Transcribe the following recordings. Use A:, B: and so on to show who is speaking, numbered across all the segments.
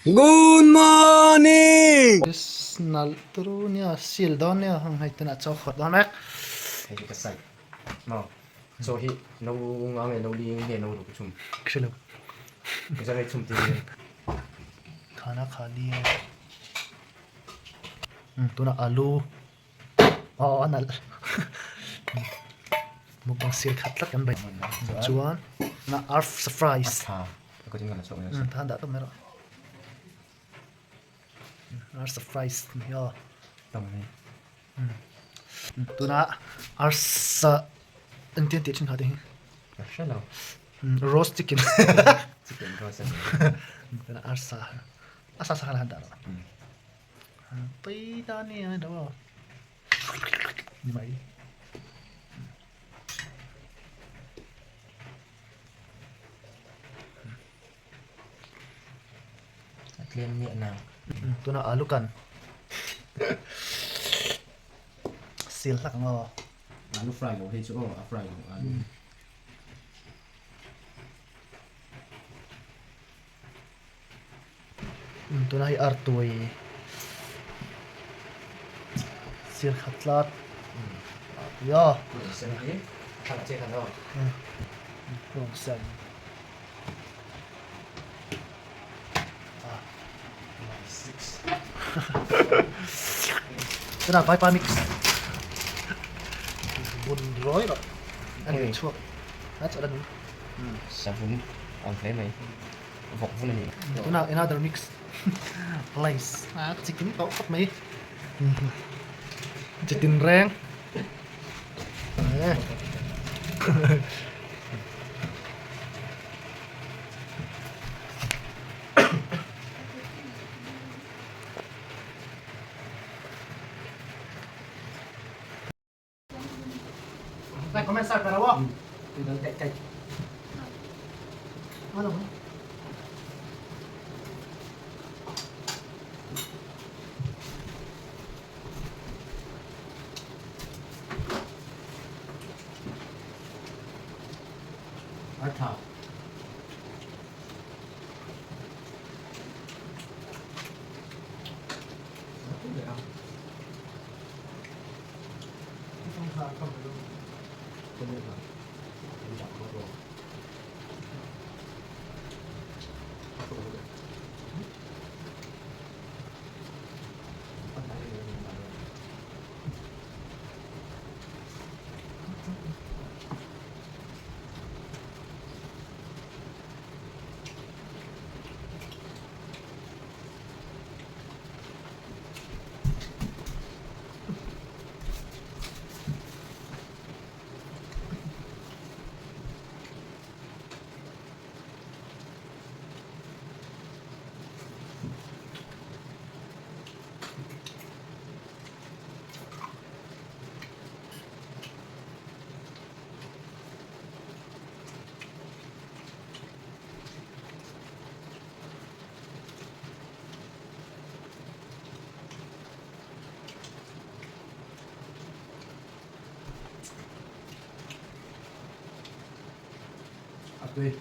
A: Good morning!
B: Nalh turu nia seal dawn nia heng hei tunah chaw khawrh dawn mek.
C: Hei hi ka side maw chaw hi no nga nge no li nge no ruk chhum.
B: Ka hre lo.
C: Engzah nge chhum tir hian.
B: Khana khali a. Tunah alu aw a nalh mukbang seal khat tlat kan bei chuan tunah arf surprise. Than dah tawp mai rawh. Arsa fries ni hi aw. Tuna arsa engtin an tih thin kha te hi.
C: Ka hre lo.
B: Roast chicken.
C: Chicken roast a ni.
B: Tuna arsa asa sa khan han dah rawh. Tui ta ni a ni lo aw. Ni mai.
C: A tlem miah nang.
B: Tuna alu kan sil hlak ang aw.
C: Alu fry lo hei chu aw a fry lo alu.
B: Tuna hei artui sil khat tlat artui aw.
C: Sen hi a thlang che khan aw.
B: Rawng sen. Tuna vaipa mix bun rawi rawh a ni chhuak a chawlh a ni.
C: Savun ang hle mai. Vawk vun a ni.
B: Tunah another mix place a chikim tawh khawp mai. Chitin reng. Like, comment, share pero wo. Ano mo?
C: A tha. A tui.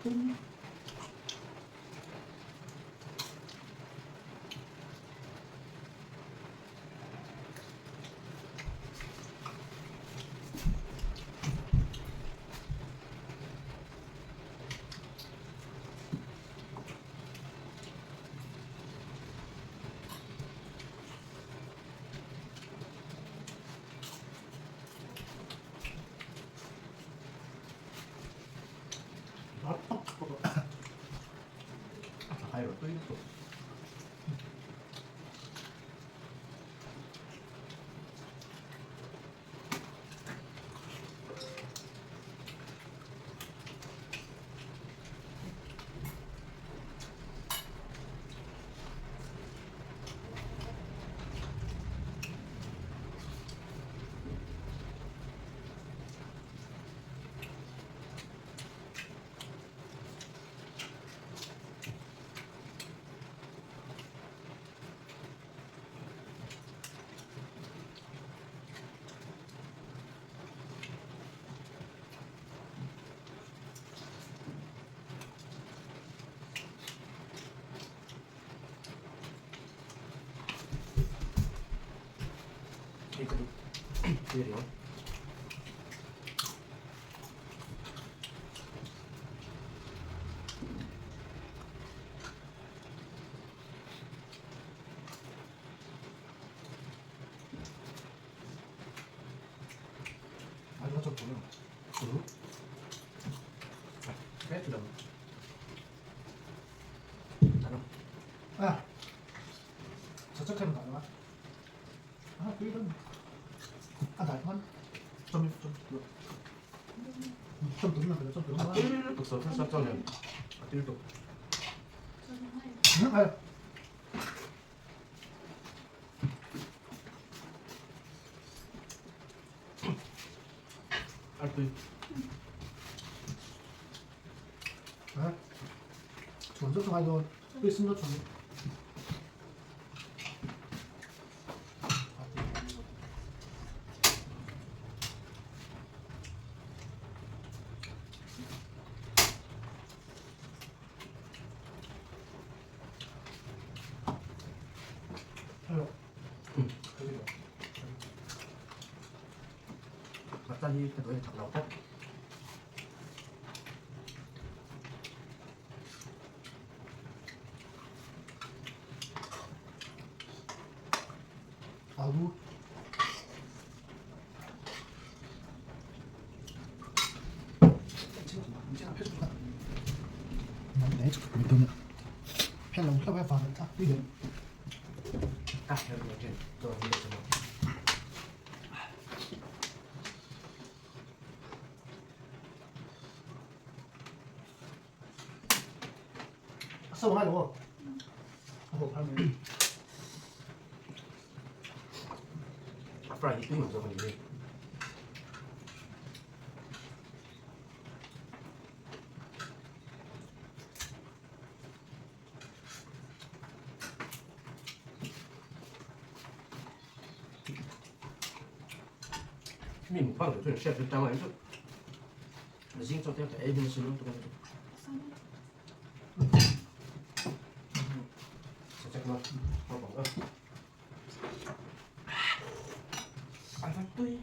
C: Hei ka duh tui riau.
B: 아, 저쪽 하면 가능하? 아, 이런. 아, 나 이건 좀, 좀, 좀 누르면 그래, 좀 누르면.
C: 뚝 써, 써, 써, 아,
B: 응, 아, 아, chuẩn rất hay rồi, đi xin nó chuẩn.
C: Ừ. Massage ka doon chak lau tak.
B: 아구.
C: Ah, cho hi le
B: 送我罗，我旁边。
C: Fry hi tui zo ni ni. Mi mu pang tu chef tu tang tu. Zing zo te e bin sin tu tu. Check ma. Ho bong. Ăn phát tui.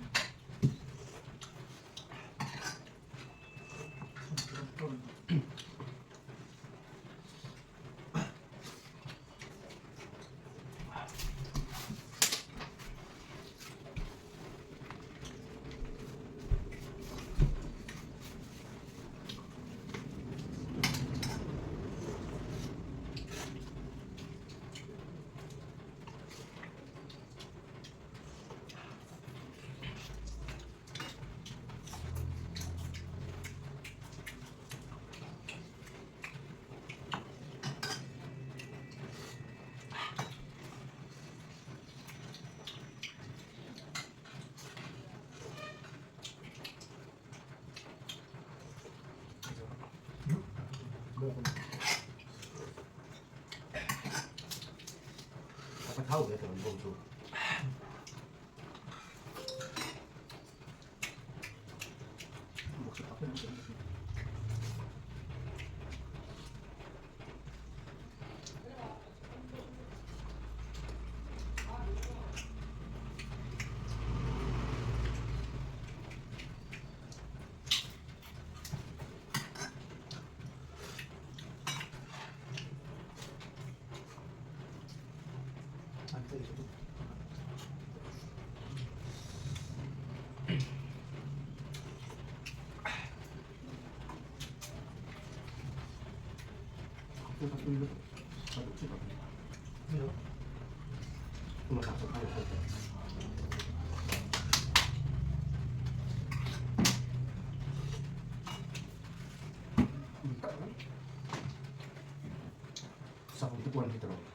C: Ka thau ve te bong chu. Savun te pawh an hre tawh lo.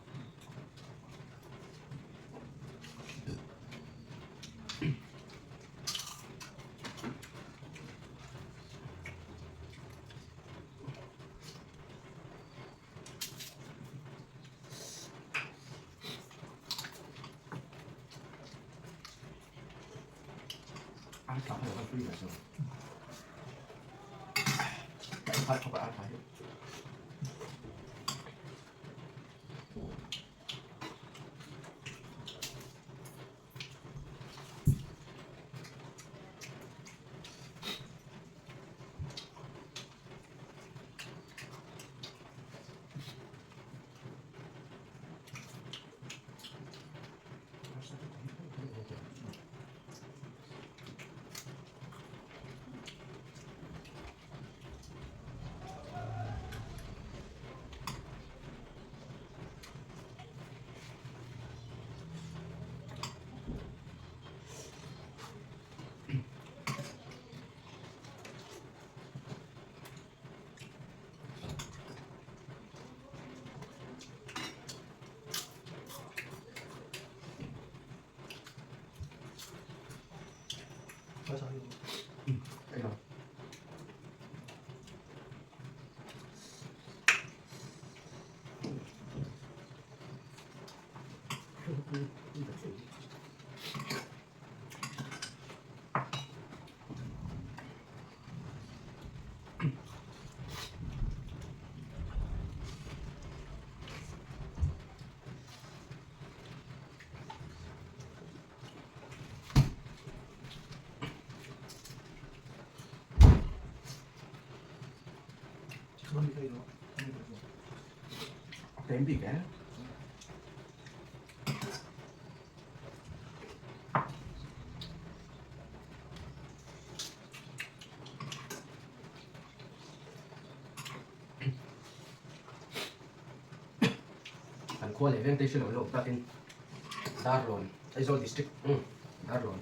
C: Tem bik eh. Kan khua leh veng te hi hre lo lawk takin Darlawn Aizawl district umm Darlawn.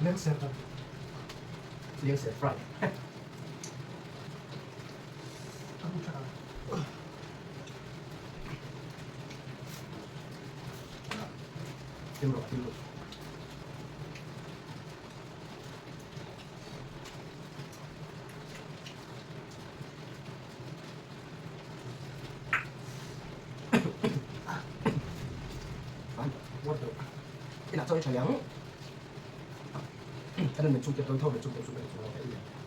B: Lengser kan.
C: Lengser fry.
B: A bu tha.
C: Tim rawh, tim rawh. Inah chuan i tha liang. Kan in chung te tho ve chung te chu ka ti.